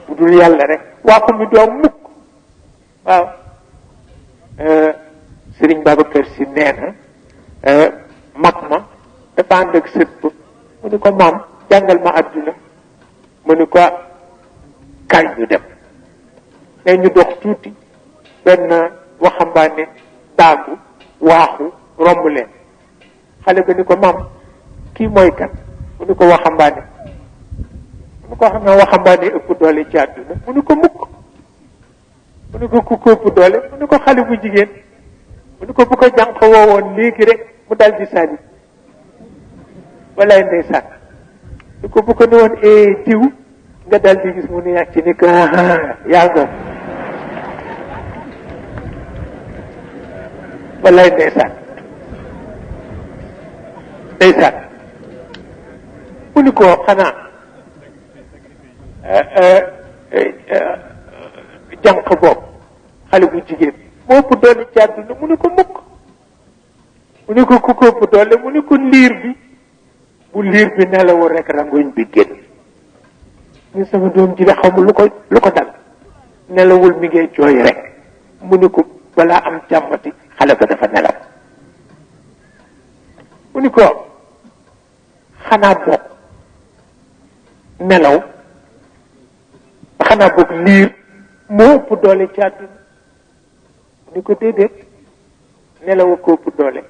bu dul yàlla rek waaxu mi doom mukk waaw Sëriñ Babacar Si nee na mag ma dafa ànd ak sët ba mu ni ko maam jàngal ma àdduna mu ni ko kaay ñu dem ne ñu dox tuuti benn waxambaane daagu waaxu romb leen xale ba ni ko maam kii mooy kan mu ni ko waxambaane mu ni ko xam naa waxambaane ëpp doole ci àdduna mu ni ko mukk mu ni ko ku ëpp doole mu ni ko xale bu jigéen mu ni ko bu ko jànq woowoon léegi rek mu dal di sànni walaay ndeysaan ni ko bu ko ne woon diw nga dal di gis mu ne yàgg ci ni ko yaa ngoom walaay ndeysaan ndeysaan mu ni ko xanaa jànq boobu xale bu jigéen moo ëpp doole ci àdduna mu ni ko mukk mu ni ko ku ko ëpp doole mu ni ko liir bi bu liir bi nelawul rek rangoñ bi génn ni sama doom ji de xamul lu ko dal nelawul mi ngay jooy rek mu ni ko balaa am jàmmati xale ba dafa nelaw mu ni ko xanaa boog nelaw xanaa boog liir moo ëpp doole ci àdduna mu ni ko déedéet nelaw ko ëpp doole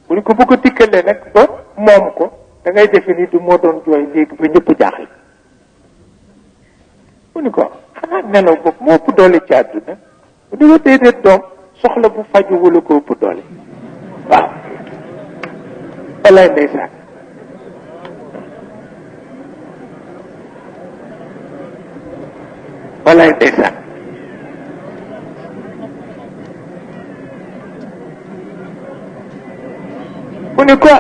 mu ni ko bu ko tikkalee nag ba moom ko da ngay defe ni du moo doon jooy léegi ba ñëpp jaaxle mu ni ko xanaa nelaw boobu moo ëpp doole ci àdduna mu ni ko déedéet doom soxla bu faju wala ko ëpp doole waaw walaay ndeysaan walaay ndeysaan mu ni ko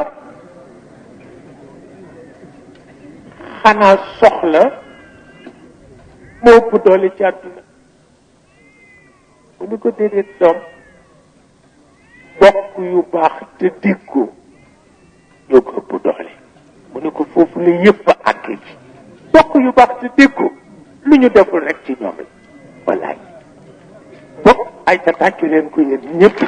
xanaa soxla moo ëpp doole ci àdduna mu ni ko déedéet doom bokk yu baax te diggu ñoo ko ëpp doole mu ni ko foofu la yëpp àgg ci bokk yu baax te diggu lu ñu deful rek ci ñoom la wallaay bokk ay ta tàccu leen ko yéen ñëpp